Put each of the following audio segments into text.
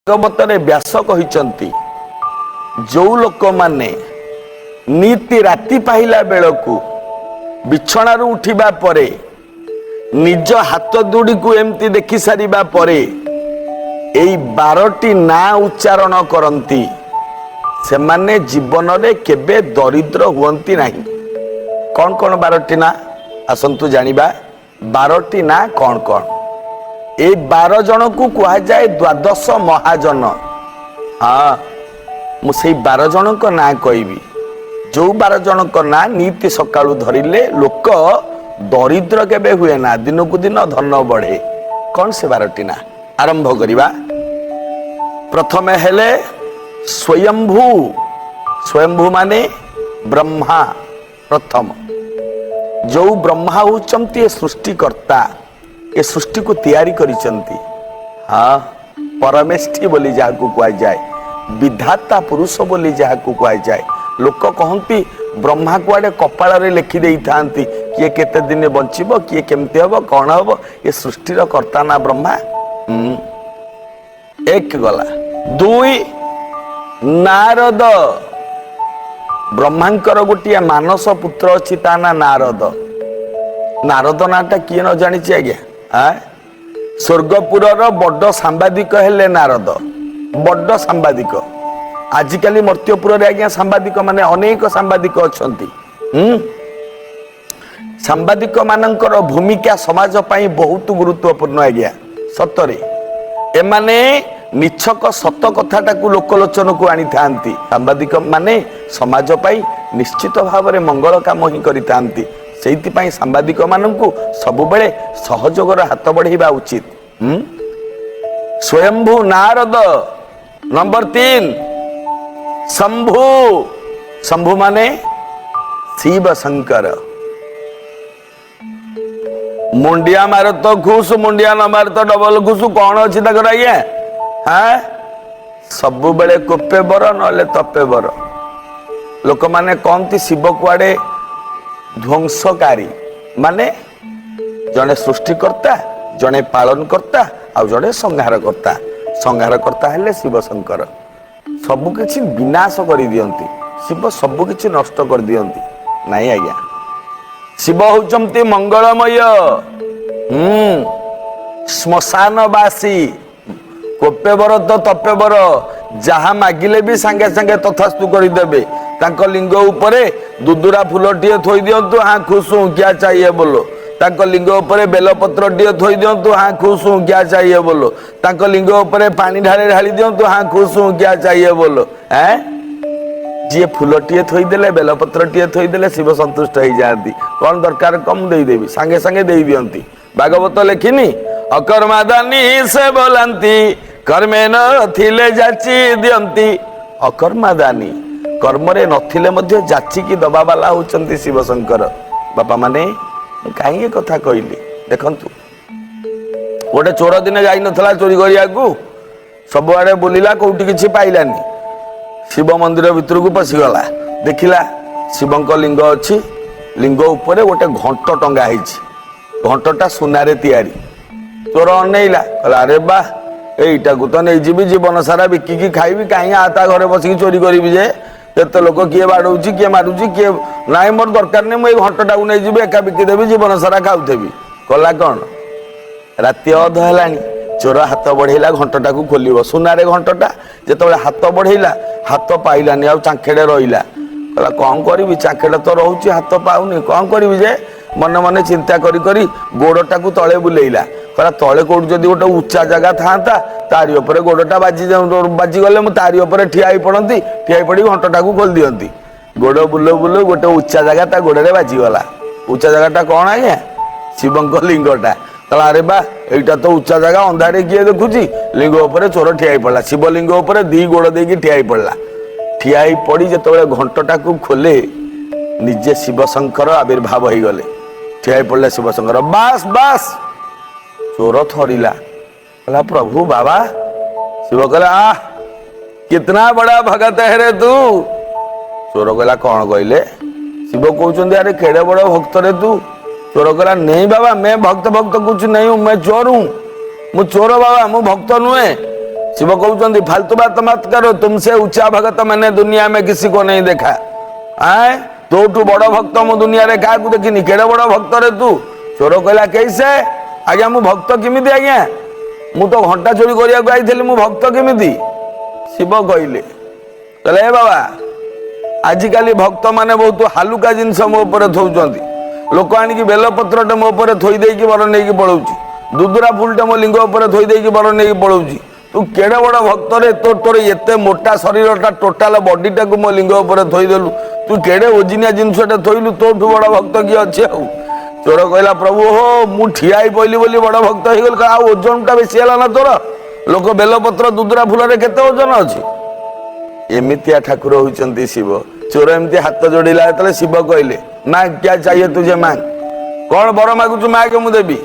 ଭାଗବତରେ ବ୍ୟାସ କହିଛନ୍ତି, ଯୋଉ ଲୋକମାନେ ନିତି ରାତି ପାହିଲା ବେଳକୁ ବିଛଣାରୁ ଉଠିବା ପରେ ନିଜ ହାତ ଦୁଡ଼ିକୁ ଏମିତି ଦେଖି ସାରିବା ପରେ ଏଇ 12ଟି ନାଁ ଉଚ୍ଚାରଣ କରନ୍ତି, ସେମାନେ ଜୀବନରେ କେବେ ଦରିଦ୍ର ହୁଅନ୍ତି ନାହିଁ। କ'ଣ କ'ଣ 12ଟି ନାଁ, ଆସନ୍ତୁ ଜାଣିବା। 12ଟି ନାଁ କ'ଣ କ'ଣ? ଏଇ 12 ଜଣକୁ କୁହାଯାଏ ଦ୍ୱାଦଶ ମହାଜନ। ହଁ, ମୁଁ ସେଇ 12 ଜଣଙ୍କ ନାଁ କହିବି, ଯୋଉ 12 ଜଣଙ୍କ ନାଁ ନିତି ସକାଳୁ ଧରିଲେ ଲୋକ ଦରିଦ୍ର କେବେ ହୁଏ ନା, ଦିନକୁ ଦିନ ଧନ ବଢେ। କ'ଣ ସେ 12ଟି ନାଁ? ଆରମ୍ଭ କରିବା। ପ୍ରଥମେ ହେଲେ ସ୍ୱୟମ୍ଭୁ। ସ୍ୱୟମ୍ଭୁ ମାନେ ବ୍ରହ୍ମା। ପ୍ରଥମ ଯୋଉ ବ୍ରହ୍ମା ହଉଛନ୍ତି ଏ ସୃଷ୍ଟିକର୍ତ୍ତା, ଏ ସୃଷ୍ଟିକୁ ତିଆରି କରିଛନ୍ତି। ହଁ, ପରମେଷ୍ଠି ବୋଲି ଯାହାକୁ କୁହାଯାଏ, ବିଧାତା ପୁରୁଷ ବୋଲି ଯାହାକୁ କୁହାଯାଏ। ଲୋକ କହନ୍ତି ବ୍ରହ୍ମା କୁଆଡ଼େ କପାଳରେ ଲେଖି ଦେଇଥାନ୍ତି କିଏ କେତେ ଦିନ ବଞ୍ଚିବ, କିଏ କେମିତି ହବ, କ'ଣ ହବ। ଏ ସୃଷ୍ଟିର କର୍ତ୍ତା ନା ବ୍ରହ୍ମା। ଏକ ଗଲା। ଦୁଇ, ନାରଦ। ବ୍ରହ୍ମାଙ୍କର ଗୋଟିଏ ମାନସ ପୁତ୍ର ଅଛି, ତା ନା ନାରଦ। ନାରଦ ନାଁଟା କିଏ ନ ଜାଣିଛି ଆଜ୍ଞା? ଆ ସ୍ୱର୍ଗପୁରର ବଡ ସାମ୍ବାଦିକ ହେଲେ ନାରଦ, ବଡ ସାମ୍ବାଦିକ। ଆଜିକାଲି ମର୍ତ୍ତ୍ୟପୁରରେ ଆଜ୍ଞା ସାମ୍ବାଦିକ ମାନେ ଅନେକ ସାମ୍ବାଦିକ ଅଛନ୍ତି। ସାମ୍ବାଦିକ ମାନଙ୍କର ଭୂମିକା ସମାଜ ପାଇଁ ବହୁତ ଗୁରୁତ୍ୱପୂର୍ଣ୍ଣ ଆଜ୍ଞା, ସତରେ। ଏମାନେ ନିଛକ ସତ କଥାଟାକୁ ଲୋକଲୋଚନକୁ ଆଣିଥାନ୍ତି। ସାମ୍ବାଦିକ ମାନେ ସମାଜ ପାଇଁ ନିଶ୍ଚିତ ଭାବରେ ମଙ୍ଗଳ କାମ ହିଁ କରିଥାନ୍ତି। ସେଇଥିପାଇଁ ସାମ୍ବାଦିକ ମାନଙ୍କୁ ସବୁବେଳେ ସହଯୋଗର ହାତ ବଢେଇବା ଉଚିତ। ସ୍ୱୟମ୍ଭୁ ନାରଦ। ନମ୍ବର 3, ଶମ୍ଭୁ। ଶମ୍ଭୁ ମାନେ ଶିବ ଶଙ୍କର। ମୁଣ୍ଡିଆ ମାର ତ ଖୁସ, ମୁଣ୍ଡିଆ ନ ମାର ତ ଡବଲ ଖୁସ। କଣ ଅଛି ତାଙ୍କର ଆଜ୍ଞା? ହଁ, ସବୁବେଳେ କୋପେ ବର ନହେଲେ ତପେ ବର। ଲୋକମାନେ କହନ୍ତି ଶିବ କୁଆଡେ ଧ୍ୱଂସକାରୀ, ମାନେ ଜଣେ ସୃଷ୍ଟିକର୍ତ୍ତା, ଜଣେ ପାଳନକର୍ତ୍ତା ଆଉ ଜଣେ ସଂହାରକର୍ତ୍ତା। ସଂହାରକର୍ତ୍ତା ହେଲେ ଶିବ ଶଙ୍କର। ସବୁ କିଛି ବିନାଶ କରିଦିଅନ୍ତି ଶିବ, ସବୁ କିଛି ନଷ୍ଟ କରିଦିଅନ୍ତି। ନାଇଁ ଆଜ୍ଞା, ଶିବ ହଉଛନ୍ତି ମଙ୍ଗଳମୟ। ଶ୍ମଶାନବାସୀ। କୋପେ ବର ତ ତପେ ବର, ଯାହା ମାଗିଲେ ବି ସାଙ୍ଗେ ସାଙ୍ଗେ ତଥାସ୍ତୁ କରିଦେବେ। ତାଙ୍କ ଲିଙ୍ଗ ଉପରେ ଦୁଦୁରା ଫୁଲଟିଏ ଥୋଇ ଦିଅନ୍ତୁ, "हाँ खुश हूँ, क्या चाहिए बोलो।" ତାଙ୍କ ଲିଙ୍ଗ ଉପରେ ବେଲପତ୍ରଟିଏ ଥୋଇ ଦିଅନ୍ତୁ, "हाँ खुश हूँ, क्या चाहिए बोलो।" ତାଙ୍କ ଲିଙ୍ଗ ଉପରେ ପାଣି ଢାଳି ଢାଳି ଦିଅନ୍ତୁ, "हाँ खुश हूँ, क्या चाहिए बोलो।" ଏଁ, ଯିଏ ଫୁଲଟିଏ ଥୋଇଦେଲେ, ବେଲପତ୍ରଟିଏ ଥୋଇଦେଲେ ଶିବ ସନ୍ତୁଷ୍ଟ ହେଇଯାଆନ୍ତି। କଣ ଦରକାର କମ ଦେଇଦେବି, ସାଙ୍ଗେ ସାଙ୍ଗେ ଦେଇ ଦିଅନ୍ତି। ଭାଗବତ ଲେଖିନି, ଅକର୍ମାଦାନୀ ସେ ବୋଲାନ୍ତି, କର୍ମେ ନଥିଲେ ଯାଚି ଦିଅନ୍ତି। ଅକର୍ମାଦାନୀ, କର୍ମରେ ନଥିଲେ ମଧ୍ୟ ଯାଚିକି ଦବା ବାଲା ହଉଛନ୍ତି ଶିବଶଙ୍କର। ବାପା ମାନେ, ମୁଁ କାହିଁକି କଥା କହିଲି ଦେଖନ୍ତୁ। ଗୋଟେ ଚୋର ଦିନେ ଯାଇନଥିଲା ଚୋରି କରିବାକୁ? ସବୁଆଡେ ବୁଲିଲା, କୋଉଠି କିଛି ପାଇଲାନି। ଶିବ ମନ୍ଦିର ଭିତରକୁ ପଶିଗଲା। ଦେଖିଲା ଶିବଙ୍କ ଲିଙ୍ଗ ଅଛି, ଲିଙ୍ଗ ଉପରେ ଗୋଟେ ଘଣ୍ଟ ଟଙ୍ଗା ହେଇଛି। ଘଣ୍ଟଟା ସୁନାରେ ତିଆରି। ଚୋର ଅନେଇଲା, କହିଲା, "ଆରେ ବା, ଏଇଟାକୁ ତ ନେଇଯିବି, ଜୀବନ ସାରା ବିକିକି ଖାଇବି। କାହିଁ ଆ ତା ଘରେ ବସିକି ଚୋରି କରିବି ଯେ? କେତେ ଲୋକ, କିଏ ବାଡଉଛି, କିଏ ମାରୁଛି, କିଏ ନାଇଁ। ମୋର ଦରକାର ନାହିଁ, ମୁଁ ଏଇ ଘଣ୍ଟଟାକୁ ନେଇଯିବି, ଏକା ବିକିଦେବି, ଜୀବନ ସାରା ଖାଉଥିବି।" କଲା କ'ଣ, ରାତି ଅଧ ହେଲାଣି, ଚୋର ହାତ ବଢେଇଲା ଘଣ୍ଟଟାକୁ ଖୋଲିବ। ସୁନାରେ ଘଣ୍ଟଟା। ଯେତେବେଳେ ହାତ ବଢେଇଲା, ହାତ ପାଇଲାନି, ଆଉ ଚାଙ୍ଖେଡେ ରହିଲା। କହିଲା, "କଣ କରିବି? ଚାଙ୍ଖେଡେ ତ ରହୁଛି, ହାତ ପାଉନି, କଣ କରିବି ଯେ?" ମନେ ମନେ ଚିନ୍ତା କରି କରି ଗୋଡଟାକୁ ତଳେ ବୁଲେଇଲା। କହିଲା, ତଳେ କୋଉଠି ଯଦି ଗୋଟେ ଉଚ୍ଚା ଜାଗା ଥାନ୍ତା, ତାରି ଉପରେ ଗୋଡଟା ବାଜିଗଲେ ମୁଁ ତାରି ଉପରେ ଠିଆ ହେଇ ପଡନ୍ତି, ଠିଆ ହେଇ ପଡି ଘଣ୍ଟଟାକୁ ଖୋଲି ଦିଅନ୍ତି। ଗୋଡ ବୁଲଉ ବୁଲଉ ଗୋଟେ ଉଚ୍ଚା ଜାଗା ତା ଗୋଡରେ ବାଜିଗଲା। ଉଚ୍ଚା ଜାଗାଟା କଣ ଆଜ୍ଞା? ଶିବଙ୍କ ଲିଙ୍ଗଟା। ତାହେଲେ ଆରେ ବା, ଏଇଟା ତ ଉଚ୍ଚା ଜାଗା, ଅନ୍ଧାରେ କିଏ ଦେଖୁଛି? ଲିଙ୍ଗ ଉପରେ ଚୋର ଠିଆ ହେଇ ପଡିଲା। ଶିବଲିଙ୍ଗ ଉପରେ ଦି ଗୋଡ ଦେଇକି ଠିଆ ହେଇ ପଡିଲା। ଠିଆ ହେଇ ପଡି ଯେତେବେଳେ ଘଣ୍ଟଟାକୁ ଖୋଲେ, ନିଜେ ଶିବଶଙ୍କର ଆବିର୍ଭାବ ହେଇଗଲେ। ଠିଆ ହେଇ ପଡିଲେ ଶିବଶଙ୍କର। ବାସ୍ ବାସ୍, ଚୋର ଥରିଲା। କହିଲା, "ପ୍ରଭୁ ବାବା।" ଶିବ କହିଲା, "आ कितना बड़ा भगत है रे तू।" ଚୋର କହିଲା, "କଣ କହିଲେ?" ଶିବ କହୁଛନ୍ତି, "ଆରେ, କେଡେ ବଡ ଭକ୍ତ ରେ ତୁ।" ଚୋର କହିଲା, "नहीं बाबा, मैं भक्त भक्त कुछ नहीं हूं, मैं चोर हूं। ମୁଁ ଚୋର ବାବା, ମୁଁ ଭକ୍ତ ନୁହେଁ।" ଶିବ କହୁଛନ୍ତି, फालतू बात मत करो, तुमसे ऊंचा भगत मैंने दुनिया में किसी को नहीं देखा। ଆଏ, ତୋଠୁ ବଡ ଭକ୍ତ ମୁଁ ଦୁନିଆରେ କାହାକୁ ଦେଖିନି। କେଡେ ବଡ ଭକ୍ତ ରେ ତୁ? ଚୋର କହିଲା, कैसे ଆଜ୍ଞା, ମୁଁ ଭକ୍ତ କେମିତି ଆଜ୍ଞା? ମୁଁ ତ ଘଣ୍ଟା ଚୋରି କରିବାକୁ ଆଇଥିଲି, ମୁଁ ଭକ୍ତ କେମିତି? ଶିବ କହିଲେ, କହିଲେ, ଏ ବାବା, ଆଜିକାଲି ଭକ୍ତମାନେ ବହୁତ ହାଲୁକା ଜିନିଷ ମୋ ଉପରେ ଥୋଉଛନ୍ତି। ଲୋକ ଆଣିକି ବେଲପତ୍ରଟେ ମୋ ଉପରେ ଥୋଇ ଦେଇକି ବର ନେଇକି ପଳଉଛି, ଦୁଦୁରା ଫୁଲଟେ ମୋ ଲିଙ୍ଗ ଉପରେ ଥୋଇ ଦେଇକି ବର ନେଇକି ପଳଉଛି। ତୁ କେଡେ ବଡ ଭକ୍ତରେ? ତୋର ଏତେ ମୋଟା ଶରୀରଟା, ଟୋଟାଲ ବଡିଟାକୁ ମୋ ଲିଙ୍ଗ ଉପରେ ଥୋଇଦେଲୁ। ତୁ କେଡେ ଓଜିନିଆ ଜିନିଷଟା ଥୋଇଲୁ। ତୋଠୁ ବଡ ଭକ୍ତ କିଏ ଅଛି? ଆଉ ଚୋର କହିଲା, ପ୍ରଭୁ ହୋ, ମୁଁ ଠିଆ ହେଇ ପଇଲି ବୋଲି ବଡ ଭକ୍ତ ହେଇଗଲି? ଆଉ ଓଜନଟା ବେଶୀ ହେଲା ନା ତୋର? ଲୋକ ବେଲପତ୍ର ଦୁଦୁରା ଫୁଲରେ କେତେ ଓଜନ ଅଛି? ଏମିତିଆ ଠାକୁର ହଉଛନ୍ତି ଶିବ। ଚୋର ଏମିତି ହାତ ଯୋଡ଼ିଲା ଯେତେବେଳେ, ଶିବ କହିଲେ, मांग, क्या चाहिए तुझे, मांग। କଣ ବର ମାଗୁଛୁ ମାଗେ, ମୁଁ ଦେବି।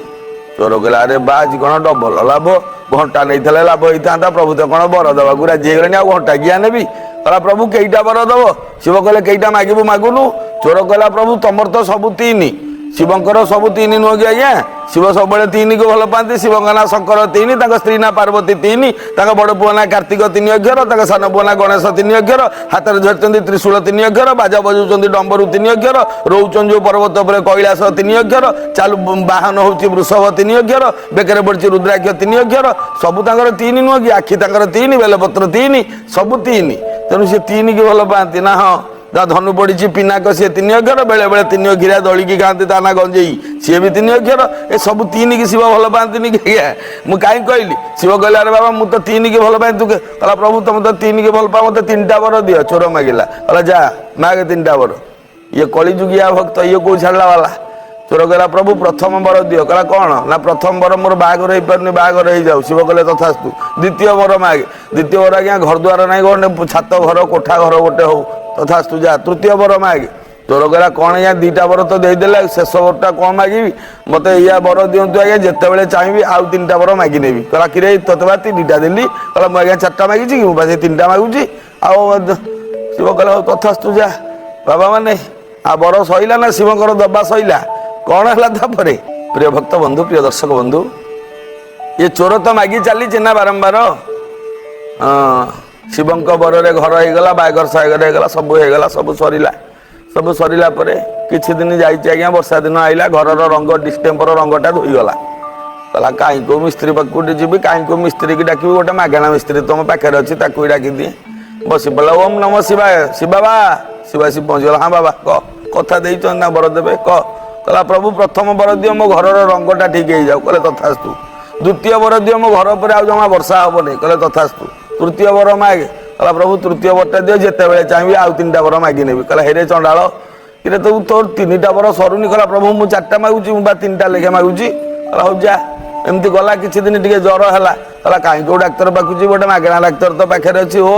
ଚୋର କହିଲା, ଆରେ ବା, ଆଜି କଣ ଡବଲ ଲାଭ। ଘଣ୍ଟା ନେଇଥିଲେ ଲାଭ ହେଇଥାନ୍ତା, ପ୍ରଭୁ ତ କଣ ବର ଦେବାକୁ ରାଜି ହେଇଗଲେଣି, ଆଉ ଘଣ୍ଟା କିଆ ନେବି? କହିଲା, ପ୍ରଭୁ, କେଇଟା ବର ଦବ? ଶିବ କହିଲେ, କେଇଟା ମାଗିବୁ ମାଗୁନୁ। ଚୋର କହିଲା, ପ୍ରଭୁ, ତମର ତ ସବୁ ତିନି। ଶିବଙ୍କର ସବୁ ତିନି ନୁହଁ କି ଆଜ୍ଞା? ଶିବ ସବୁବେଳେ ତିନିକୁ ଭଲ ପାଆନ୍ତି। ଶିବଙ୍କ ନାଁ ଶଙ୍କର ତିନି, ତାଙ୍କ ସ୍ତ୍ରୀ ନାଁ ପାର୍ବତୀ ତିନି, ତାଙ୍କ ବଡ଼ ପୁଅ ନାଁ କାର୍ତ୍ତିକ ତିନି ଅକ୍ଷର, ତାଙ୍କ ସାନ ପୁଅ ନାଁ ଗଣେଶ ତିନି ଅକ୍ଷର, ହାତରେ ଧରିଛନ୍ତି ତ୍ରିଶୂଳ ତିନି ଅକ୍ଷର, ବାଜା ବଜାଉଛନ୍ତି ଡମ୍ବରୁ ତିନି ଅକ୍ଷର, ରହୁଛନ୍ତି ଯୋଉ ପର୍ବତ ଉପରେ କୈଳାସ ତିନି ଅକ୍ଷର, ଚାଲୁ ବାହନ ହଉଛି ବୃଷଭ ତିନି ଅକ୍ଷର, ବେକରେ ପଡ଼ିଛି ରୁଦ୍ରାକ୍ଷ ତିନି ଅକ୍ଷର। ସବୁ ତାଙ୍କର ତିନି ନୁହଁ କି? ଆଖି ତାଙ୍କର ତିନି, ବେଲପତ୍ର ତିନି, ସବୁ ତିନି। ତେଣୁ ସେ ତିନିକି ଭଲ ପାଆନ୍ତି ନା? ହଁ, ତା ଧନୁ ପଡ଼ିଛି ପିନାକ, ସିଏ ତିନି ଅକ୍ଷର। ବେଳେ ବେଳେ ତିନି ଅକ୍ଷରିଆ ଦଳିକି ଖାଆନ୍ତି, ତା ନା ଗଞ୍ଜେଇ, ସିଏ ବି ତିନି ଅକ୍ଷର। ଏ ସବୁ ତିନିକି ଶିବ ଭଲ ପାଆନ୍ତିନି କି ଆଜ୍ଞା? ମୁଁ କାହିଁ କହିଲି? ଶିବ କହିଲେ, ଆରେ ବାବା, ମୁଁ ତ ତିନିକି ଭଲ ପାଏ, ତୁ କହିଲା, ପ୍ରଭୁ, ତମେ ତ ତିନିକି ଭଲ ପାଅ, ମତେ ତିନିଟା ବର ଦିଅ। ଚୋର ମାଗିଲା। କହିଲା, ଯା ମାଗେ ତିନିଟା ବର। ଇଏ କଳିଯୁଗିଆ ଭକ୍ତ, ଇଏ କୋଉ ଛାଡ଼ିଲା ବାଲା। ଚୋର କହିଲା, ପ୍ରଭୁ, ପ୍ରଥମ ବର ଦିଅ। କହିଲା, କଣ? ନା, ପ୍ରଥମ ବର ମୋର ବାହାଘର ହେଇପାରୁନି, ବାହାଘର ହେଇଯାଉ। ଶିବ କହିଲେ, ତଥାସ୍ତୁ। ଦ୍ୱିତୀୟ ବର ମାଗେ। ଦ୍ୱିତୀୟ ବର ଆଜ୍ଞା, ଘର ଦ୍ୱାର ନାହିଁ, ଗୋଟେ ଛାତ ଘର, କୋଠା ଘର ଗୋଟେ ହଉ। ତଥାସ୍ତୁ, ଯା, ତୃତୀୟ ବର ମାଗେ। ଚୋର କହିଲା, କଣ ଆଜ୍ଞା, ଦିଟା ବର ତ ଦେଇଦେଲେ, ଆଉ ଶେଷ ବରଟା କଣ ମାଗିବି? ମତେ ଏଇଆ ବର ଦିଅନ୍ତୁ ଆଜ୍ଞା, ଯେତେବେଳେ ଚାହିଁବି ଆଉ ତିନିଟା ବର ମାଗି ନେବି। କହିଲା, କିରେ, ତତେ ବା ତିନିଟା ଦେଲି। କହିଲା, ମୁଁ ଆଜ୍ଞା ଚାରିଟା ମାଗିଛି କି? ମୁଁ ବା ସେଇ ତିନିଟା ମାଗୁଛି। ଆଉ ଶିବ କହିଲା, ହଉ, ତଥାସ୍ତୁ, ଯା। ବାବା ମାନେ, ଆଉ ବର ସଇଲା ନା ଶିବଙ୍କର ଦବା ସଇଲା? କଣ ହେଲା ତାପରେ? ପ୍ରିୟ ଭକ୍ତ ବନ୍ଧୁ, ପ୍ରିୟ ଦର୍ଶକ ବନ୍ଧୁ, ଏ ଚୋର ତ ମାଗି ଚାଲିଛି ନା ବାରମ୍ବାର। ହଁ, ଶିବଙ୍କ ବରରେ ଘର ହେଇଗଲା, ବାହାଘର ସାହାଘର ହେଇଗଲା, ସବୁ ହେଇଗଲା, ସବୁ ସରିଲା। ସବୁ ସରିଲା ପରେ କିଛି ଦିନ ଯାଇଛି ଆଜ୍ଞା, ବର୍ଷା ଦିନ ଆଇଲା, ଘରର ରଙ୍ଗ, ଡିଷ୍ଟେମ୍ପର ରଙ୍ଗଟା ଧୋଇଗଲା। କହିଲା, କାହିଁ କୋଉ ମିସ୍ତ୍ରୀ ପାଖକୁ ଗୋଟେ ଯିବି, କାହିଁ କୋଉ ମିସ୍ତ୍ରୀକି ଡାକିବି? ଗୋଟେ ମାଗଣା ମିସ୍ତ୍ରୀ ତମ ପାଖରେ ଅଛି, ତାକୁ ବି ଡାକିଦିଏ। ବସି ପଡ଼ିଲା, ଓମ୍ ନମ ଶିବାୟ, ଶିବ ବାବା। ଶିବ ଆସି ପହଞ୍ଚିଗଲା। ହଁ ବାବା, କହ, କଥା ଦେଇଛନ୍ତି ନା ବର ଦେବେ, କହ। କହିଲା, ପ୍ରଭୁ, ପ୍ରଥମ ବର ଦିଅ, ମୋ ଘରର ରଙ୍ଗଟା ଠିକ ହେଇଯାଉ। କହିଲେ, ତଥାସ୍ତୁ। ଦ୍ୱିତୀୟ ବର ଦିଅ, ମୋ ଘର ଉପରେ ଆଉ ଜମା ବର୍ଷା ହବନି। କହିଲେ, ତଥାସ୍ତୁ। ତୃତୀୟ ବର ମାଗେ। କହିଲା, ପ୍ରଭୁ, ତୃତୀୟ ବରଟା ଦିଅ, ଯେତେବେଳେ ଚାହିଁବି ଆଉ ତିନିଟା ବର ମାଗି ନେବି। କହିଲା, ହେରେ ଚଣ୍ଡାଳ, କିରେ, ତୁ ତୋର ତିନିଟା ବର ସରୁନି? କହିଲା, ପ୍ରଭୁ, ମୁଁ ଚାରିଟା ମାଗୁଛି, ମୁଁ ବା ତିନିଟା ଲେଖା ମାଗୁଛି। କହିଲା, ହଉ ଯା। ଏମିତି ଗଲା କିଛି ଦିନ, ଟିକେ ଜ୍ୱର ହେଲା। କହିଲା, କାହିଁ କୋଉ ଡାକ୍ତର ପାଖକୁ ଯିବି? ଗୋଟେ ମାଗଣା ଡାକ୍ତର ତ ପାଖରେ ଅଛି। ଓ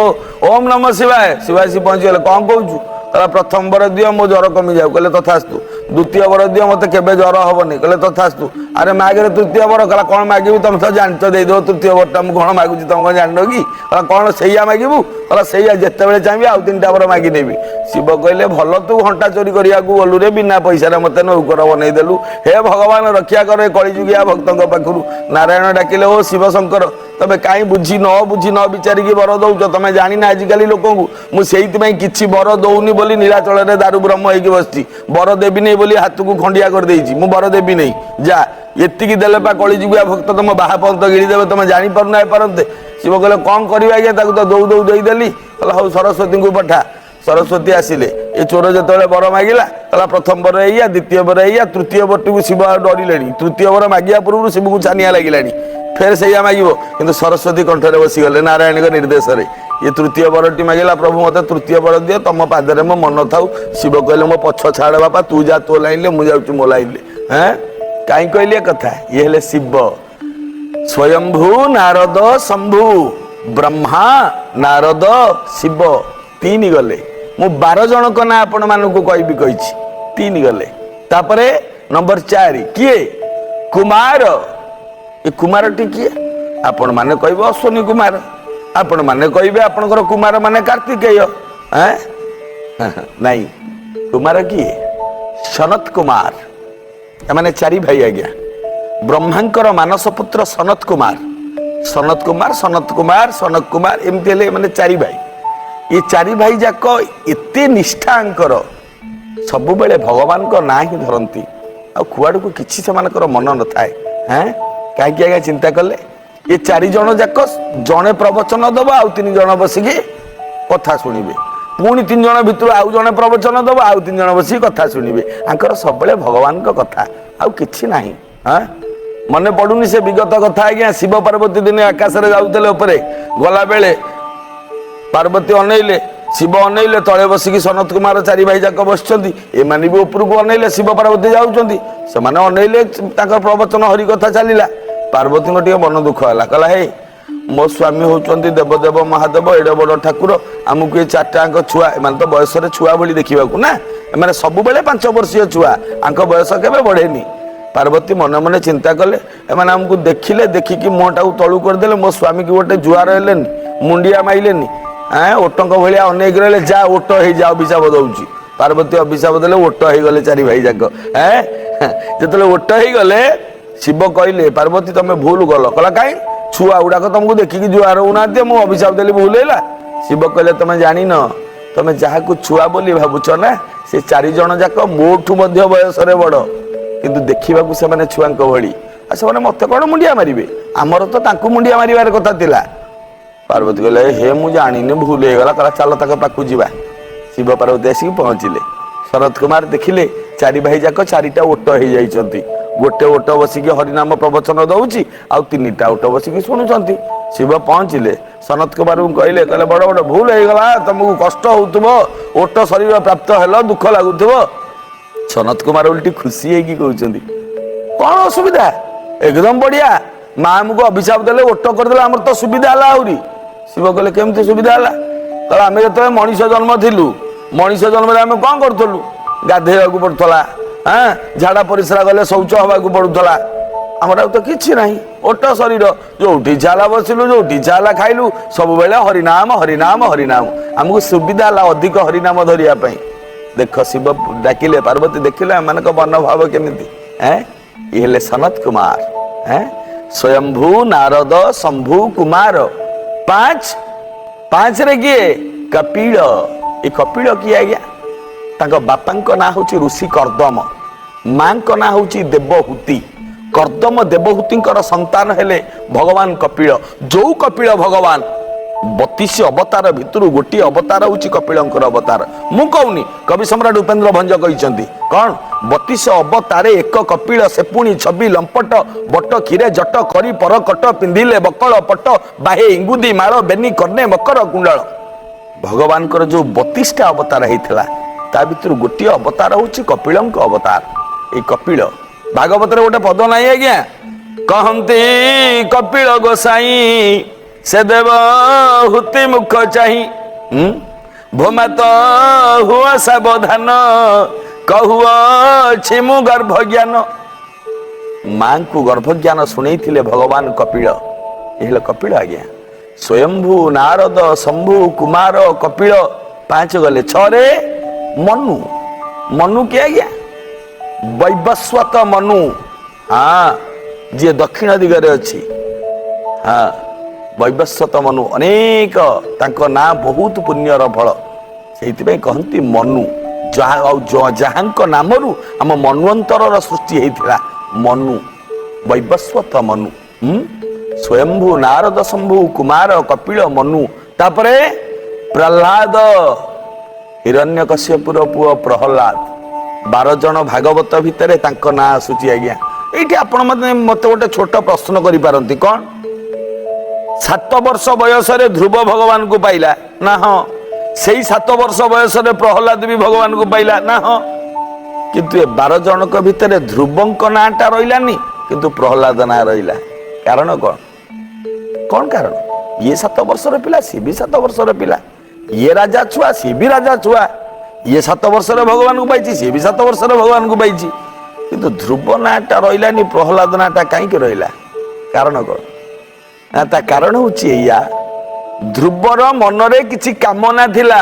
ଓମ୍ ନମ ଶିବାୟ, ଶିବ ଆସି ପହଞ୍ଚିଗଲେ। କଣ କହୁଛୁ? କହିଲା, ପ୍ରଥମ ବର ଦିଅ, ମୋ ଜ୍ୱର କମିଯାଉ। କହିଲେ, ତଥାସ୍ତୁ। ଦ୍ୱିତୀୟ ବର ଦିଅ, ମତେ କେବେ ଜ୍ୱର ହବନି। କହିଲେ, ତଥାସ୍ତୁ। ଆରେ, ମାଗରେ ତୃତୀୟ ବର। କହିଲା, କଣ ମାଗିବି? ତମେ ତ ଜାଣିଛ, ଦେଇଦେବ ତୃତୀୟ ବରଟା। ମୁଁ କଣ ମାଗୁଛି ତମେ କଣ ଜାଣିନ କି? କହିଲା, କଣ ସେଇଆ ମାଗିବୁ? କହିଲା, ସେଇଆ, ଯେତେବେଳେ ଚାହିଁବି ଆଉ ତିନିଟା ବର ମାଗି ନେବି। ଶିବ କହିଲେ, ଭଲ ତୁ ଘଣ୍ଟା ଚୋରି କରିବାକୁ ଗଲୁ ରେ, ବିନା ପଇସାରେ ମତେ ନୌକର ବନେଇଦେଲୁ। ହେ ଭଗବାନ, ରକ୍ଷା କର ଏ କଳିଯୁଗିଆ ଭକ୍ତଙ୍କ ପାଖରୁ। ନାରାୟଣ ଡାକିଲେ, ଓ ଶିବ ଶଙ୍କର, ତମେ କାହିଁ ବୁଝି ନ ବୁଝି ନ ବିଚାରିକି ବର ଦଉଛ? ତମେ ଜାଣିନା ଆଜିକାଲି ଲୋକଙ୍କୁ। ମୁଁ ସେଇଥିପାଇଁ କିଛି ବର ଦଉନି ବୋଲି ନୀଳାଚଳରେ ଦାରୁ ବ୍ରହ୍ମ ହେଇକି ବସିଛି। ବର ଦେବିନି ବୋଲି ହାତକୁ ଖଣ୍ଡିଆ କରିଦେଇଛି। ମୁଁ ବର ଦେବି ନେଇ, ଯା। ଏତିକି ଦେଲେ ପା କଳିଯୁଗିଆ ଭକ୍ତ ତମ ବାହା ପନ୍ତ ଗିଳିଦେବେ। ତମେ ଜାଣିପାରୁନା ଏପାରନ୍ତେ। ଶିବ କହିଲେ, କଣ କରିବା ଆଜ୍ଞା, ତାକୁ ତ ଦଉ ଦଉ ଦେଇଦେଲି। କହିଲା, ହଉ, ସରସ୍ୱତୀଙ୍କୁ ପଠା। ସରସ୍ୱତୀ ଆସିଲେ। ଏ ଚୋର ଯେତେବେଳେ ବର ମାଗିଲା, କହିଲା, ପ୍ରଥମ ବର ଏଇଆ, ଦ୍ୱିତୀୟ ବର ଏଇଆ, ତୃତୀୟ ବରଟିକୁ ଶିବ ଆଉ ଡରିଲେଣି। ତୃତୀୟ ବର ମାଗିବା ପୂର୍ବରୁ ଶିବକୁ ଛାନିଆ ଲାଗିଲାଣି, ଫେର ସେଇଆ ମାଗିବ। କିନ୍ତୁ ସରସ୍ୱତୀ କଣ୍ଠରେ ବସିଗଲେ ନାରାୟଣଙ୍କ ନିର୍ଦ୍ଦେଶରେ। ଇଏ ତୃତୀୟ ବରଟି ମାଗିଲା, ପ୍ରଭୁ, ମତେ ତୃତୀୟ ବର ଦିଅ, ତମ ପାଦରେ ମୋ ମନ ଥାଉ। ଶିବ କହିଲେ, ମୋ ପଛ ଛାଡ଼ ବାପା, ତୁ ଯା ତୋ ଲାଇନରେ, ମୁଁ ଯାଉଛି ମୋ ଲାଇନରେ। ହେଁ, କାହିଁ କହିଲି ଏ କଥା? ଇଏ ହେଲେ ଶିବ। ସ୍ୱୟମ୍ଭୁ ନାରଦ ଶମ୍ଭୁ, ବ୍ରହ୍ମା ନାରଦ ଶିବ, ତିନି ଗଲେ। ମୁଁ 12 ଜଣଙ୍କ ନାଁ ଆପଣମାନଙ୍କୁ କହିବି କହିଛି, ତିନି ଗଲେ। ତାପରେ ନମ୍ବର 4 କିଏ? କୁମାର। ଏ କୁମାରଟି କିଏ? ଆପଣ ମାନେ କହିବେ ଅଶ୍ୱିନୀ କୁମାର, ଆପଣ ମାନେ କହିବେ ଆପଣଙ୍କର କୁମାର ମାନେ କାର୍ତ୍ତିକେୟ। ଏଁ, ନାଇଁ, କୁମାର କିଏ? ସନତ କୁମାର। ଏମାନେ ଚାରି ଭାଇ ଆଜ୍ଞା। ବ୍ରହ୍ମାଙ୍କର ମାନସ ପୁତ୍ର ସନତ କୁମାର। ସନତ କୁମାର, ସନତ କୁମାର, ସନତ କୁମାର, ଏମିତି ହେଲେ ଏମାନେ ଚାରି ଭାଇ। ଏ ଚାରି ଭାଇ ଯାକ ଏତେ ନିଷ୍ଠାଙ୍କର, ସବୁବେଳେ ଭଗବାନଙ୍କ ନାଁ ହିଁ ଧରନ୍ତି, ଆଉ କୁଆଡ଼କୁ କିଛି ସେମାନଙ୍କର ମନ ନଥାଏ। ହେଁ, କାହିଁକି ଆଜ୍ଞା ଚିନ୍ତା କଲେ? ଏ ଚାରି ଜଣ ଯାକ ଜଣେ ପ୍ରବଚନ ଦବ, ଆଉ ତିନି ଜଣ ବସିକି କଥା ଶୁଣିବେ। ପୁଣି ତିନି ଜଣ ଭିତରୁ ଆଉ ଜଣେ ପ୍ରବଚନ ଦବ, ଆଉ ତିନି ଜଣ ବସିକି କଥା ଶୁଣିବେ। ଆଙ୍କର ସବୁବେଳେ ଭଗବାନଙ୍କ କଥା, ଆଉ କିଛି ନାହିଁ। ହଁ, ମନେ ପଡୁନି ସେ ବିଗତ କଥା ଆଜ୍ଞା? ଶିବ ପାର୍ବତୀ ଦିନେ ଆକାଶରେ ଯାଉଥିଲେ। ଉପରେ ଗଲାବେଳେ ପାର୍ବତୀ ଅନେଇଲେ, ଶିବ ଅନେଇଲେ, ତଳେ ବସିକି ସନତ କୁମାର ଚାରି ଭାଇ ଯାକ ବସିଛନ୍ତି। ଏମାନେ ବି ଉପରକୁ ଅନେଇଲେ, ଶିବ ପାର୍ବତୀ ଯାଉଛନ୍ତି, ସେମାନେ ଅନେଇଲେ, ତାଙ୍କର ପ୍ରବଚନ ହରି କଥା ଚାଲିଲା। ପାର୍ବତୀଙ୍କ ଟିକେ ମନ ଦୁଃଖ ହେଲା। କହିଲା, ହେଇ, ମୋ ସ୍ୱାମୀ ହଉଛନ୍ତି ଦେବଦେବ ମହାଦେବ, ଏଡେ ବଡ ଠାକୁର, ଆମକୁ ଏ ଚାରିଟାଙ୍କ ଛୁଆ, ଏମାନେ ତ ବୟସରେ ଛୁଆ ଭଳି ଦେଖିବାକୁ ନା, ଏମାନେ ସବୁବେଳେ 5 ବର୍ଷୀୟ ଛୁଆ, ଆଙ୍କ ବୟସ କେବେ ବଢେନି। ପାର୍ବତୀ ମନେ ମନେ ଚିନ୍ତା କଲେ, ଏମାନେ ଆମକୁ ଦେଖିଲେ, ଦେଖିକି ମୁହଁଟାକୁ ତଳୁ କରିଦେଲେ, ମୋ ସ୍ୱାମୀକି ଗୋଟେ ଜୁହାର ହେଲେନି, ମୁଣ୍ଡିଆ ମାଇଲେନି, ଏଁ, ଓଟଙ୍କ ଭଳିଆ ଅନେଇକି ରହିଲେ, ଯା ଓଟ ହେଇଯା, ଅଭିଶାପ ଦଉଛି। ପାର୍ବତୀ ଅଭିଶାପ ଦେଲେ, ଓଟ ହେଇଗଲେ ଚାରି ଭାଇ ଯାକ। ଏଁ, ଯେତେବେଳେ ଓଟ ହେଇଗଲେ, ଶିବ କହିଲେ, ପାର୍ବତୀ, ତମେ ଭୁଲ ଗଲ। କହିଲା, କାଇଁ? ଛୁଆ ଗୁଡାକ ତମକୁ ଦେଖିକି ଜୁହାର ହଉନାହାନ୍ତି, ମୁଁ ଅଭିଶାପ ଦେଲି, ଭୁଲ ହେଲା? ଶିବ କହିଲେ, ତମେ ଜାଣିନ, ତମେ ଯାହାକୁ ଛୁଆ ବୋଲି ଭାବୁଛ ନା, ସେ ଚାରି ଜଣ ଯାକ ମୋଠୁ ମଧ୍ୟ ବୟସରେ ବଡ, କିନ୍ତୁ ଦେଖିବାକୁ ସେମାନେ ଛୁଆଙ୍କ ଭଳି। ଆଉ ସେମାନେ ମତେ କଣ ମୁଣ୍ଡିଆ ମାରିବେ? ଆମର ତ ତାଙ୍କୁ ମୁଣ୍ଡିଆ ମାରିବାର କଥା ଥିଲା। ପାର୍ବତୀ କହିଲେ, ହେ, ମୁଁ ଜାଣିନି, ଭୁଲ ହେଇଗଲା। କହିଲା, ଚାଲ ତାଙ୍କ ପାଖକୁ ଯିବା। ଶିବ ପାର୍ବତୀ ଆସିକି ପହଞ୍ଚିଲେ। ଶରତ କୁମାର ଦେଖିଲେ ଚାରି ଭାଇ ଯାକ ଚାରିଟା ଓଟ ହେଇଯାଇଛନ୍ତି। ଗୋଟେ ଓଟ ବସିକି ହରିନାମ ପ୍ରବଚନ ଦଉଛି, ଆଉ ତିନିଟା ଓଟ ବସିକି ଶୁଣୁଛନ୍ତି। ଶିବ ପହଞ୍ଚିଲେ, ସନତ କୁମାରଙ୍କୁ କହିଲେ, କହିଲେ, ବଡ ବଡ ଭୁଲ ହେଇଗଲା, ତମକୁ କଷ୍ଟ ହଉଥିବ, ଓଟ ଶରୀର ପ୍ରାପ୍ତ ହେଲ, ଦୁଃଖ ଲାଗୁଥିବ। ସନତ କୁମାର ଓଲଟି ଖୁସି ହେଇକି କହୁଛନ୍ତି, କଣ ଅସୁବିଧା? ଏକଦମ ବଢିଆ। ମା ଆମକୁ ଅଭିଶାପ ଦେଲେ, ଓଟ କରିଦେଲେ, ଆମର ତ ସୁବିଧା ହେଲା ଆହୁରି। ଶିବ କହିଲେ, କେମିତି ସୁବିଧା ହେଲା? କହିଲେ, ଆମେ ଯେତେବେଳେ ମଣିଷ ଜନ୍ମ ଥିଲୁ, ମଣିଷ ଜନ୍ମରେ ଆମେ କଣ କରୁଥିଲୁ? ଗାଧେଇବାକୁ ପଡୁଥିଲା, ହଁ, ଝାଡା ପରିସ୍ରା ଗଲେ ଶୌଚ ହବାକୁ ପଡୁଥିଲା। ଆମର ଆଉ ତ କିଛି ନାହିଁ, ଓଟ ଶରୀର, ଯୋଉଠି ଇଚ୍ଛା ହେଲା ବସିଲୁ, ଯୋଉଠି ଇଚ୍ଛା ହେଲା ଖାଇଲୁ, ସବୁବେଳେ ହରିନାମ ହରିନାମ ହରିନାମ। ଆମକୁ ସୁବିଧା ହେଲା ଅଧିକ ହରିନାମ ଧରିବା ପାଇଁ। ଦେଖ, ଶିବ ଡାକିଲେ, ପାର୍ବତୀ ଦେଖିଲେ ଏମାନଙ୍କ ମନୋଭାବ କେମିତି। ଏଁ, ଇଏ ହେଲେ ସନତ କୁମାର। ଏଁ, ସ୍ୱୟମ୍ଭୁ ନାରଦ ଶମ୍ଭୁ କୁମାର, ପାଞ୍ଚ। ପାଞ୍ଚରେ କିଏ? କପିଳ। ଏ କପିଳ କିଏ ଆଜ୍ଞା? ତାଙ୍କ ବାପାଙ୍କ ନାଁ ହଉଛି ଋଷି କର୍ଦ୍ଦମ, ମାଙ୍କ ନାଁ ହଉଛି ଦେବହୂତି। କର୍ଦ୍ଦମ ଦେବହୂତିଙ୍କର ସନ୍ତାନ ହେଲେ ଭଗବାନ କପିଳ। ଯୋଉ କପିଳ ଭଗବାନ, 32 ଅବତାର ଭିତରୁ ଗୋଟିଏ ଅବତାର ହଉଛି କପିଳଙ୍କର ଅବତାର। ମୁଁ କହୁନି, କବି ସମ୍ରାଟ ଉପେନ୍ଦ୍ର ଭଞ୍ଜ କହିଛନ୍ତି କଣ? 32 ଅବତାରେ ଏକ କପିଳ, ସେ ପୁଣି ଛବି ଲମ୍ପଟ, ବଟ କ୍ଷୀରେ ଜଟ କରି ପର କଟ, ପିନ୍ଧିଲେ ବକଳ ପଟ, ବାହେ ଇଙ୍ଗୁଦି ମାଳ, ବେନି କର୍ଣ୍ଣେ ମକର କୁଣ୍ଡଳ। ଭଗବାନଙ୍କର ଯୋଉ 32ଟା ଅବତାର ହେଇଥିଲା, ତା ଭିତରୁ ଗୋଟିଏ ଅବତାର ହଉଛି କପିଳଙ୍କ ଅବତାର। ଏଇ କପିଳ, ଭାଗବତରେ ଗୋଟେ ପଦ ନାହିଁ ଆଜ୍ଞା? କହନ୍ତି କପିଳ ଗୋସାଇଁ, ସେ ଦେବ ହୁତି ମୁଖ ଚାହିଁ, ଭୋମାତ ହୁଅ ସାବଧାନ, କହୁଅଛି ମୁଁ ଗର୍ଭ ଜ୍ଞାନ। ମାଙ୍କୁ ଗର୍ଭଜ୍ଞାନ ଶୁଣେଇଥିଲେ ଭଗବାନ କପିଳ। ଏ ହେଲେ କପିଳ ଆଜ୍ଞା। ସ୍ୱୟମ୍ଭୁ ନାରଦ ଶମ୍ଭୁ କୁମାର କପିଳ, ପାଞ୍ଚ ଗଲେ, ଛଅରେ ମନୁ। ମନୁ କିଏ ଆଜ୍ଞା? ବୈବସ୍ୱତ ମନୁ। ହଁ, ଯିଏ ଦକ୍ଷିଣ ଦିଗରେ ଅଛି। ହଁ, ବୈବସ୍ୱତ ମନୁ, ଅନେକ ତାଙ୍କ ନାଁ ବହୁତ ପୁଣ୍ୟର ଫଳ, ସେଇଥିପାଇଁ କହନ୍ତି ମନୁ। ଯାହା ଆଉ ଯାହାଙ୍କ ନାମରୁ ଆମ ମନ୍ୱନ୍ତରର ସୃଷ୍ଟି ହେଇଥିଲା, ମନୁ, ବୈବସ୍ୱତ ମନୁ। ସ୍ୱୟମ୍ଭୁ ନାରଦ ଶମ୍ଭୁ କୁମାର କପିଳ ମନୁ। ତାପରେ ପ୍ରହ୍ଲାଦ, ହିରଣ୍ୟକଶ୍ୟପୁର ପୁଅ ପ୍ରହ୍ଲାଦ। 12 ଜଣ ଭାଗବତ ଭିତରେ ତାଙ୍କ ନାଁ ଆସୁଛି ଆଜ୍ଞା। ଏଇଠି ଆପଣ ମତେ ଗୋଟେ ଛୋଟ ପ୍ରଶ୍ନ କରିପାରନ୍ତି, କଣ? 7 ବର୍ଷ ବୟସରେ ଧ୍ରୁବ ଭଗବାନଙ୍କୁ ପାଇଲା ନା? ହଁ। ସେଇ 7 ବର୍ଷ ବୟସରେ ପ୍ରହ୍ଲାଦ ବି ଭଗବାନଙ୍କୁ ପାଇଲା ନା? ହଁ। କିନ୍ତୁ ଏ 12 ଜଣଙ୍କ ଭିତରେ ଧ୍ରୁବଙ୍କ ନାଁଟା ରହିଲାନି, କିନ୍ତୁ ପ୍ରହ୍ଲାଦ ନାଁ ରହିଲା। କାରଣ କଣ? କଣ କାରଣ? ଇଏ 7 ବର୍ଷର ପିଲା, ସିଏ ବି 7 ବର୍ଷର ପିଲା। ଇଏ ରାଜା ଛୁଆ, ସିଏ ବି ରାଜା ଛୁଆ। ଇଏ 7 ବର୍ଷରେ ଭଗବାନଙ୍କୁ ପାଇଛି, ସିଏ ବି 7 ବର୍ଷରେ ଭଗବାନଙ୍କୁ ପାଇଛି। କିନ୍ତୁ ଧ୍ରୁବ ନାଁଟା ରହିଲାନି, ପ୍ରହ୍ଲାଦ ନାଁଟା କାହିଁକି ରହିଲା? କାରଣ କଣ? ନା, ତା କାରଣ ହଉଛି ଏଇଆ, ଧ୍ରୁବର ମନରେ କିଛି କାମନା ଥିଲା,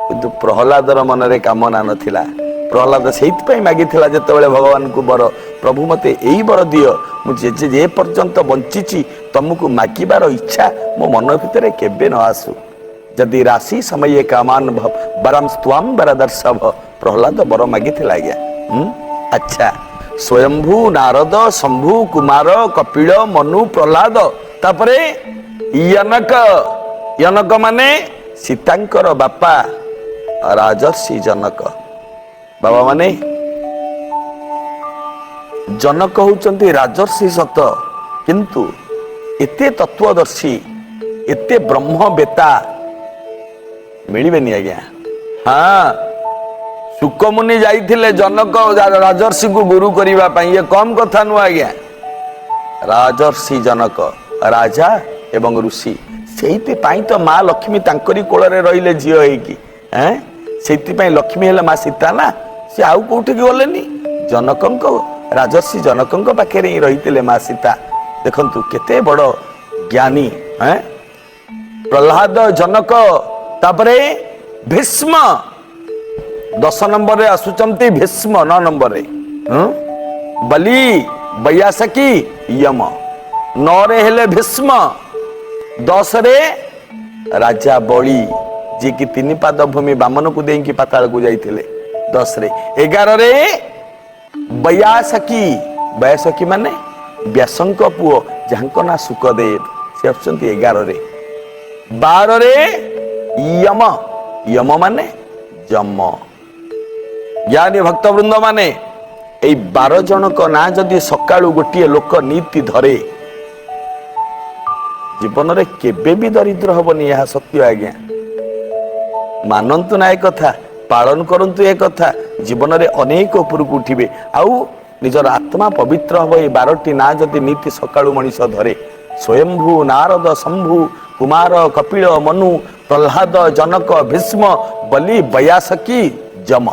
କିନ୍ତୁ ପ୍ରହ୍ଲାଦର ମନରେ କାମନା ନଥିଲା। ପ୍ରହ୍ଲାଦ ସେଇଥିପାଇଁ ମାଗିଥିଲା ଯେତେବେଳେ ଭଗବାନଙ୍କୁ ବର, ପ୍ରଭୁ ମୋତେ ଏଇ ବର ଦିଅ, ମୁଁ ଯେ ଯେ ଯେ ପର୍ଯ୍ୟନ୍ତ ବଞ୍ଚିଛି ତମକୁ ମାଗିବାର ଇଚ୍ଛା ମୋ ମନ ଭିତରେ କେବେ ନ ଆସୁ। ଯଦି ରାଶି ସମୟେ କାମାନ ବରମ ସ୍ତ୍ୱାମ ବରଦର୍ଶଭ। ପ୍ରହ୍ଲାଦ ବର ମାଗିଥିଲା ଆଜ୍ଞା। ଆଚ୍ଛା, ସ୍ୱୟମ୍ଭୁ, ନାରଦ, ଶମ୍ଭୁ, କୁମାର, କପିଳ, ମନୁ, ପ୍ରହ୍ଲାଦ, ତାପରେ ୟନକ। ୟନକ ମାନେ ସୀତାଙ୍କର ବାପା ରାଜର୍ଷି ଜନକ। ବାବା ମାନେ ଜନକ ହଉଛନ୍ତି ରାଜର୍ଷି ସତ, କିନ୍ତୁ ଏତେ ତତ୍ତ୍ୱଦର୍ଶୀ, ଏତେ ବ୍ରହ୍ମବେତା ମିଳିବେନି ଆଜ୍ଞା। ହଁ, ଶୁକମୁନି ଯାଇଥିଲେ ଜନକ ରାଜର୍ଷିକୁ ଗୁରୁ କରିବା ପାଇଁ। ଇଏ କମ କଥା ନୁହଁ ଆଜ୍ଞା। ରାଜର୍ଷି ଜନକ, ରାଜା ଏବଂ ଋଷି। ସେଇଥିପାଇଁ ତ ମା ଲକ୍ଷ୍ମୀ ତାଙ୍କରି କୋଳରେ ରହିଲେ ଝିଅ ହେଇକି। ଏଁ ସେଇଥିପାଇଁ ଲକ୍ଷ୍ମୀ ହେଲେ ମା ସୀତା ନା, ସେ ଆଉ କୋଉଠିକି ଗଲେନି, ଜନକଙ୍କ, ରାଜର୍ଷି ଜନକଙ୍କ ପାଖରେ ହିଁ ରହିଥିଲେ ମା ସୀତା। ଦେଖନ୍ତୁ କେତେ ବଡ ଜ୍ଞାନୀ। ଏଁ ପ୍ରହ୍ଲାଦ, ଜନକ, ତାପରେ ଭୀଷ୍ମ। 10 ନମ୍ବରରେ ଆସୁଛନ୍ତି ଭୀଷ୍ମ, 9 ନମ୍ବରରେ ବଲି, ବୈୟାସକୀ, ୟମ। 9ରେ ହେଲେ ଭୀଷ୍ମ, 10ରେ ରାଜା ବଳି, ଯିଏକି 3 ପାଦ ଭୂମି ବାମନକୁ ଦେଇକି ପାତାଳକୁ ଯାଇଥିଲେ 10ରେ। 11ରେ ବୈୟାସକୀ। ବୈୟାସକୀ ମାନେ ବ୍ୟାସଙ୍କ ପୁଅ, ଯାହାଙ୍କ ନାଁ ଶୁକଦେବ, ସେ ଆସୁଛନ୍ତି 11ରେ। 12ରେ ୟମ। ୟମ ମାନେ ଯମ। ଜ୍ଞାନୀ ଭକ୍ତବୃନ୍ଦ ମାନେ, ଏଇ 12 ଜଣଙ୍କ ନାଁ ଯଦି ସକାଳୁ ଗୋଟିଏ ଲୋକ ନୀତି ଧରେ, ଜୀବନରେ କେବେ ବି ଦରିଦ୍ର ହବନି। ଏହା ସତ୍ୟ ଆଜ୍ଞା। ମାନନ୍ତୁ ନା ଏ କଥା, ପାଳନ କରନ୍ତୁ ଏ କଥା, ଜୀବନରେ ଅନେକ ଉପରକୁ ଉଠିବେ ଆଉ ନିଜର ଆତ୍ମା ପବିତ୍ର ହବ। ଏଇ 12ଟି ନାଁ ଯଦି ନୀତି ସକାଳୁ ମଣିଷ ଧରେ, ସ୍ୱୟମ୍ଭୁ, ନାରଦ, ଶମ୍ଭୁ, କୁମାର, କପିଳ, ମନୁ, ପ୍ରହ୍ଲାଦ, ଜନକ, ଭୀଷ୍ମ, ବଲି, ବୟାସକୀ, ଯମ।